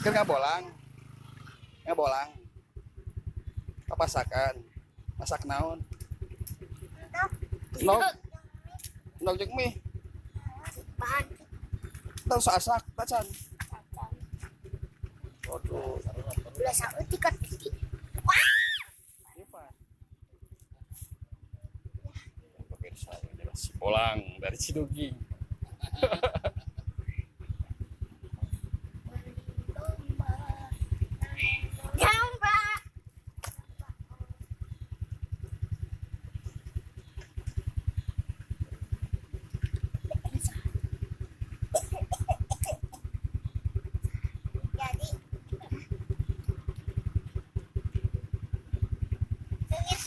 Keur ngabolang. Ngabolang. Papasakan. Masak naon? Endog. Endog jeung mie. Bahan. Teu asak tacan. Waduh. Ulah saeutik atuh. Ipan. Pemirsa, ini adalah si Bolang dari Cidugi. Domba. Jadi. Sengit